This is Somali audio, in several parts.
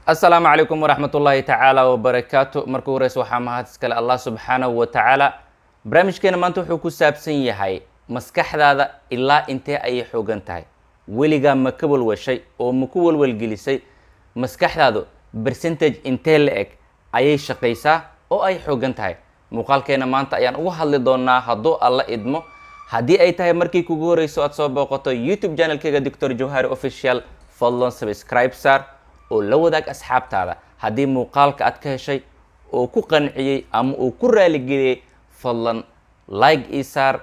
Asalaamu calaykum waraxmatullaahi tacaala wabarakaatu. Marka horeysa, waxaa mahad iskale Allah subxaanahu wa tacaala. Barnaamijkeena maanta wuxuu ku saabsan yahay maskaxdaada ilaa intee ayay xoogan tahay. Weligaa ma ka walwashay oo ma ku walwalgelisay maskaxdaadu percentage intee la eg ayay shaqaysaa oo ay xoogan tahay? Muuqaalkeena maanta ayaan uga hadli doonaa, hadduu Alla idmo. Haddii ay tahay markii kugu horeyso aad soo booqato YouTube channelkeyga Doctor Jawhari Official, fadlan subscribe saar oo la wadaag asxaabtaada. Haddii muuqaalka aad ka heshay oo ku qanciyey ama uu ku raaligeliyey, fadlan like ii saar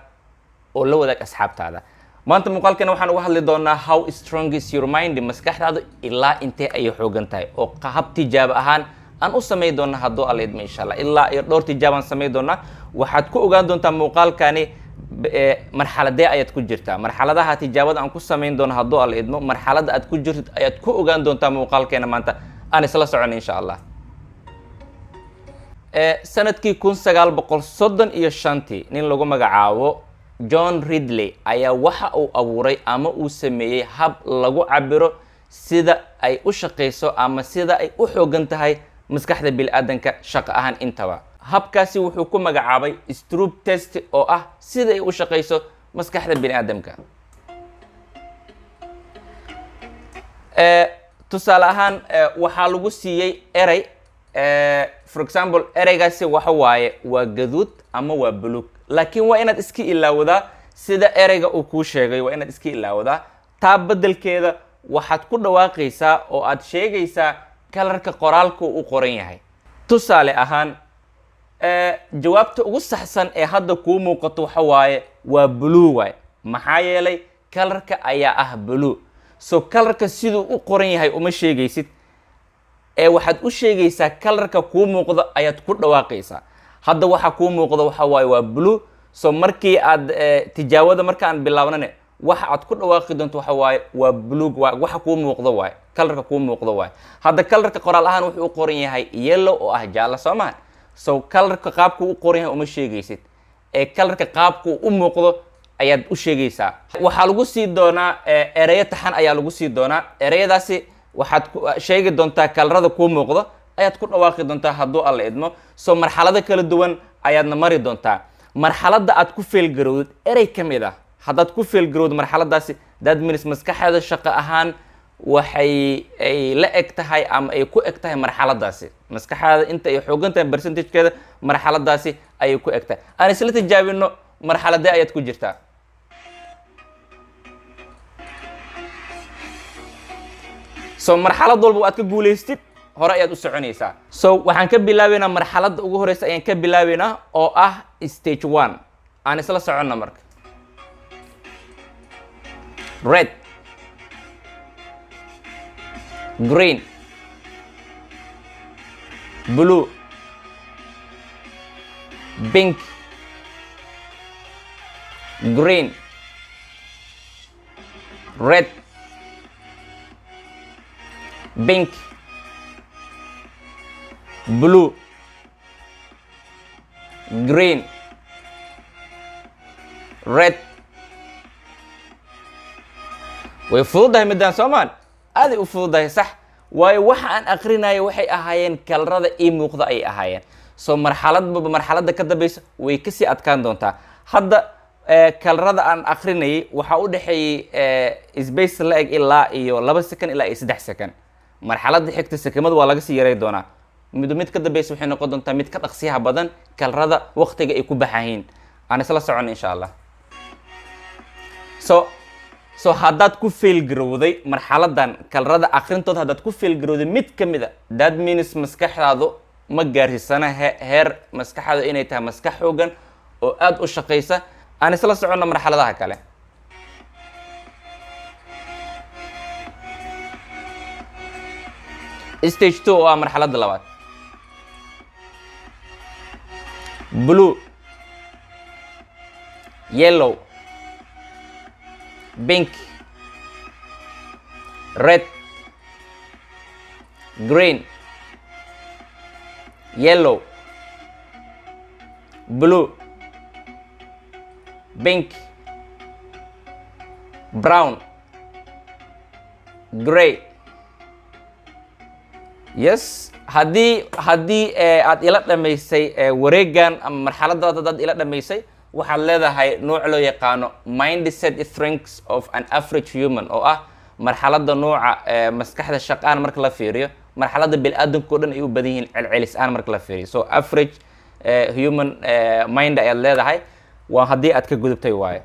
oo la wadaag asxaabtaada. Maanta muuqaalkeena waxaan uga hadli doonaa "How strong is your mind?", maskaxdaadu ilaa intee ayay xoogan tahay, oo hab tijaabo ahaan aan u samey doona, hadduu Alla idmo, insha Allah. Ilaa iyo dhowr tijaabaan samey doonaa. Waxaad ku ogaan doontaa muuqaalkani marxaladee ayaad ku jirtaa. Marxaladaha tijaabada aan ku samayn doono, hadduu Alla idmo, marxaladda aad ku jirtid ayaad ku ogaan doontaa muuqaalkeena maanta. Aan isla socon, insha Allah. Sanadkii 1935-tii, nin lagu magacaabo John Ridley ayaa waxa uu abuuray ama uu sameeyey hab lagu cabiro sida ay u shaqeyso ama sida ay u xoogan tahay maskaxda bili-aadanka shaqo ahaan intaba. Habkaasi wuxuu ku magacaabay Stroop test, oo ah sida ay u shaqeyso maskaxda bini-aadamka. Tusaale ahaan, waxaa lagu siiyey erey. For example, ereygaasi waxa waaye waa gaduud ama waa buluug, laakiin waa inaad iska ilaawadaa sida ereyga uu kuu sheegay. Waa inaad iska ilaawadaa. Taa beddelkeeda waxaad ku dhawaaqaysaa oo aad sheegaysaa colorka qoraalka uu u qoran yahay. Tusaale ahaan, jawaabta ugu saxsan ee hadda kuu muuqato waxa waaye waa blue waay. Maxaa yeelay, colorka ayaa ah blue. So colorka siduu u qoran yahay uma sheegaysid ee waxaad u sheegaysaa colorka kuu muuqdo ayaad ku dhawaaqaysaa. Hadda waxa kuu muuqdo waxa waaye waa blue. So markii aad tijaabada markaan bilaabnane, waxa aad ku dhawaaqi doonto waxa waaye waa blue. Waa waxa kuu muuqdo waaye, colorka kuu muuqdo waaye. Hadda colorka qoraal ahaan wuxuu u qoran yahay yellow, oo ah jaalla, soo maha? So colorka qaabku u qoran yahay uma sheegaysid ee colorka qaabku u muuqdo ayaad u sheegaysaa. Waxaa lagu sii doonaa ereyo taxan ayaa lagu sii doonaa. Ereyadaasi waxaad sheegi doontaa, colorada kuu muuqdo ayaad ku dhawaaqi doontaa, hadduu Alla idmo. So marxalado kala duwan ayaadna mari doontaa. Marxaladda aad ku failgarowdid erey ka mid ah, haddaad ku failgarowd marxaladaasi, that means maskaxda shaqo ahaan waxay ay la eg tahay ama ay ku eg tahay marxaladaasi. Maskaxdaada inta ay xoogan tahay percentagekeeda marxaladaasi ayay ku eg tahay. Aan isla tijaabino marxaladee ayaad ku jirtaa. So marxalad walba aad ka guulaystid, hore ayaad u soconaysaa. So waxaan ka bilaabeynaa marxaladda ugu horeysa ayaan ka bilaabeynaa, oo ah stage one. Aan isla soconna marka. Red, green, blue, pink, green, red, pink, blue, green, red. Way fududahay midaan, soomaan? Aaday u fududahay, sax? Waayo, waxa aan aqrinayo waxay ahaayeen colorada ii muuqda ayay ahaayeen. So marxaladba marxaladda ka dambeysa way kasii adkaan doontaa. Hadda colorada aan akrinayay waxaa u dhexeeyey space la eg ilaa iyo 2 second ilaa iyo 3 second. Marxaladda xigta sekemada waa laga sii yaray doonaa. Mid mid ka dambeysa waxay noqon doontaa mid ka dhaqsiyaha badan colorada waqtiga ay ku baxayiin. Aan isla socon, insha Allah. So haddaad ku failgarowday marxaladan colorada akrintooda, haddaad ku failgarowday mid ka mid a, that means maskaxdaadu ma gaarsiisana heer maskaxdaadu inay tahay maskax xoogan oo aada u shaqaysa. Aan isla soconno marxaladaha kale. Stage two, oo ah marxaladda labaad: blue, yellow, pink, red, green, yellow, blue, pink, brown, grey. Yes, haddii aad ila dhamaysay wareegan ama marxaladaad, haddaad ila dhamaysay, waxaad leedahay nooc loo yaqaano mindset strengths of an average human, oo ah marxaladda nooca maskaxda shaqaan marka la fiiriyo, marxaladda bini'aadanka o dhan ay u badan yihiin celcelis ahaan marka la fiiriyo. So average human mind ayaad leedahay, waa haddii aad ka gudubtay waayo.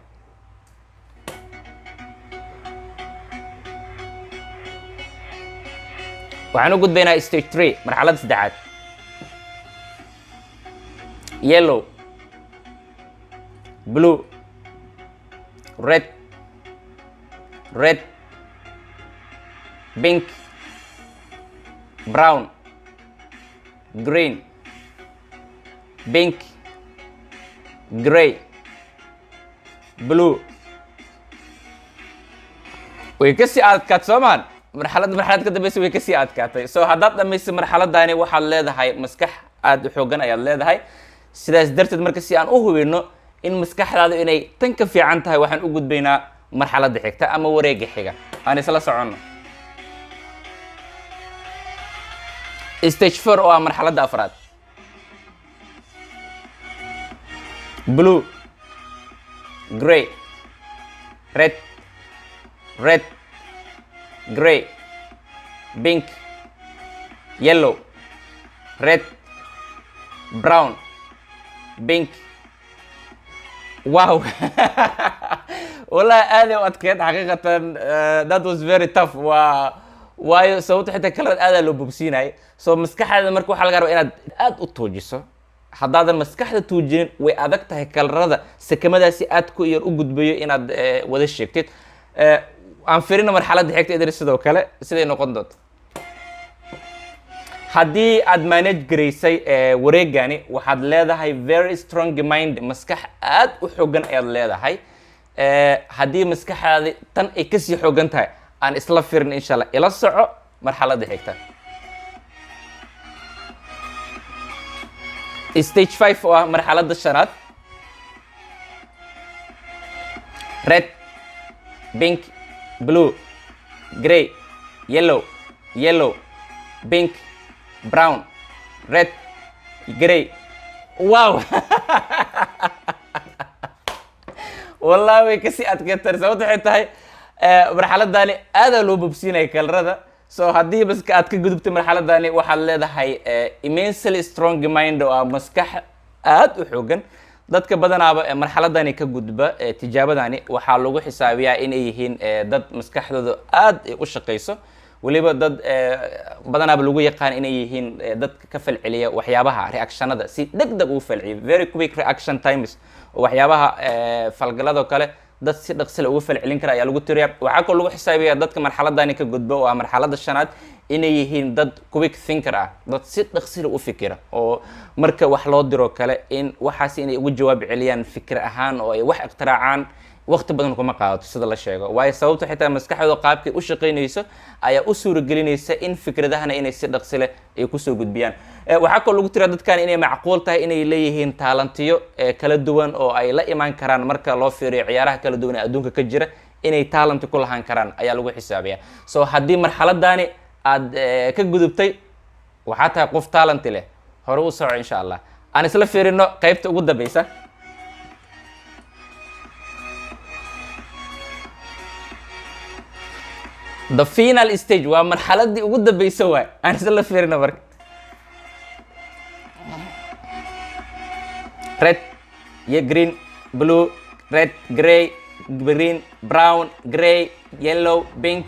Waxaan u gudbaynaa stage 3, marxaladda saddexaad. Yellow, blue, red, red, pink, brown, green, pink, grey, blue. Way kasii adkaat soomaan? Marxalad marxalad ka dambeysa way kasii adkaatay. So haddaad dhamaysay marxaladani, waxaad leedahay maskax aada u xoogan ayaad leedahay. Sidaas darteed marka, si aan u hubino in maskaxdaadu inay tan ka fiican tahay, waxaan u gudbaynaa marxaladda xigta ama wareegga xiga. Aan isla soconno stage 4, oo ah marxaladda afraad. Blue, grey, red, red, grey, pink, yellow, red, brown, pink. Wow, wallahi aaday u adkeed xaqiiqatan. That was very tough. Waa waayo sababto xitaa kalarad aadaa loo bogsiinayay. So maskaxdaada marka waxaa laga rabaa inaad aad u tuujiso. Haddaadan maskaxda tuujinin, way adag tahay kalarada sakamadaasi aad ku yar u gudbayo inaad wada sheegtid. Aan firino marxaladda xigta, Idris, sidoo kale siday noqon doonto. Haddii aad manage garaysay wareegani, waxaad leedahay very strong mind, maskax aad u xoogan ayaad leedahay. Haddii maskaxdaadi tan ay kasii xoogan tahay, aan isla firin insha Allah. Ila soco marxaladda xigta, stage 5, oo ah marxaladda shanaad. Red, pink, blue, grey, yellow, yellow, pink, brown, red, grey. Wow, wallahi way kasii adkeetar. Sababta waxay tahay marxaladani aadaa loo bobsiinaya kalarada. So haddii baska aad ka gudubtay marxaladani, waxaad leedahay immensely strong mind, oo ah maskax aad u xoogan. Dadka badanaaba marxaladani ka gudba tijaabadani waxaa lagu xisaabiyaa inay yihiin dad maskaxdooda aad ay u shaqeyso. Weliba dad badanaaba lagu yaqaan inay yihiin dadka ka falceliya waxyaabaha reactionada si deg deg ugu falceliya, very quick reaction times, oo waxyaabaha falgaladoo kale dad si dhaqsile ugu falcelin kara ayaa lagu tiriya. Waxaa kaloo lagu xisaabiyaa dadka marxaladani ka gudba, oo ah marxaladda shanaad, inay yihiin dad quick thinker ah, dad si dhaqsile u fikira, oo marka wax loo diro kale in waxaas inay ugu jawaab celiyaan fikir ahaan oo ay wax ikhtiraacaan waqti badan kuma qaadato, sida la sheego. Waayo sababto xitaa maskaxdooda qaabkay u shaqaynayso ayaa u suuragelinaysa in fikradahana inay si dhaqsi leh ay kusoo gudbiyaan. Waxaa kaloo lagu tiriyaa dadkan inay macquul tahay inay leeyihiin talentiyo kala duwan oo ay la imaan karaan marka loo fiiriyo ciyaaraha kala duwan ee adduunka ka jira, inay talent ku lahaan karaan ayaa lagu xisaabiya. So haddii marxaladani aad ka gudubtay, waxaa tahay qof talent leh. Hore u soco insha Allah. Aan isla fiirino qeybta ugu dambeysa, the final stage. Waa marxaladii ugu dambeysa waay. Aan isla fiirino marka. Red iyo green, blue, red, grey, green, brown, grey, yellow, pink.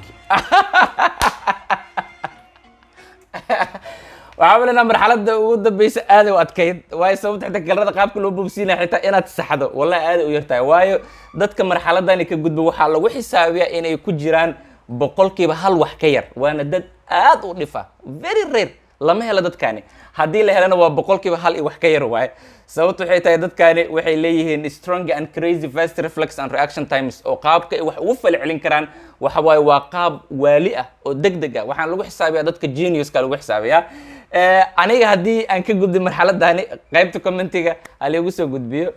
Waxaa malinaa marxaladda ugu dambeysa aaday u adkayd. Waayo sababta xitaa kalarada qaabka loo bobsiinaya, xitaa inaad saxdo wallahi aaday u yartahay. Waayo dadka marxaladani ka gudba waxaa lagu xisaabiyaa inay ku jiraan 1% wax ka yar, waana dad aad u dhifa, very rare. Lama helo dadkani. Haddii la helana waa 1% iyo wax ka yar waaye. Sababta waxay tahay dadkani waxay leeyihiin strong and crazy fast reflex and reaction times, oo qaabka ay wax ugu falcelin karaan waxa waaye waa qaab waali ah oo deg deg ah. Waxaan lagu xisaabiyaa dadka geniuska lagu xisaabiyaa. Aniga haddii aan ka gudbin marxaladani, qaybta commentiga haliigu soo gudbiyo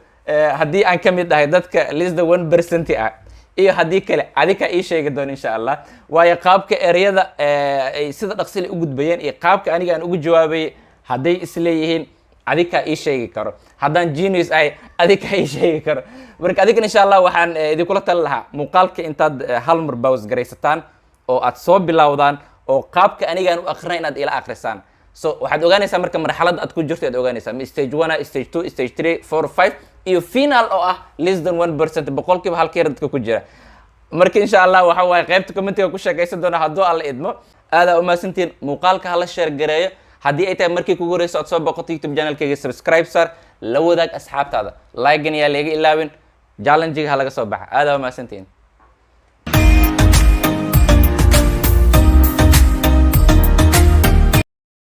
haddii aan ka mid ahay dadka less than 1% ah. Iyo haddii kale adika ii sheegi doon, insha Allah. Waayo, qaabka ereyada ay sida dhaqsile u gudbayeen iyo qaabka aniga aan ugu jawaabayay hadday isleeyihiin, adikaa ii sheegi karo. Haddaan genius ahay, adikaa ii sheegi karo. Marka adigan, insha Allah, waxaan idinkula tali lahaa muuqaalka intaad hal mar pause garaysataan oo aad soo bilowdaan oo qaabka anigaan u akrinay inaad ila akrisaan. So waxaad ogaanaysaa marka marxaladda aad ku jirto aad ogaanaysaa, ma stage one, stage two, stage three, four, five iyo final oo ah less than 1%, 1% yar dadka ku jira. Marka, insha Allah, waxa waaye qaybta commentiga ku sheekaysan doona hadduu Alla idmo. Aadaa umahadsantihiin. Muuqaalka hala share gareeyo. Haddii ay tahay markii kugu horeyso aad soo boqoto YouTube channelkayga, subscribe sar, la wadaag asxaabtaada, like-gan yaa laga ilaawin, challenge-ga ha laga soo baxa. Aadaa umahadsantihiin.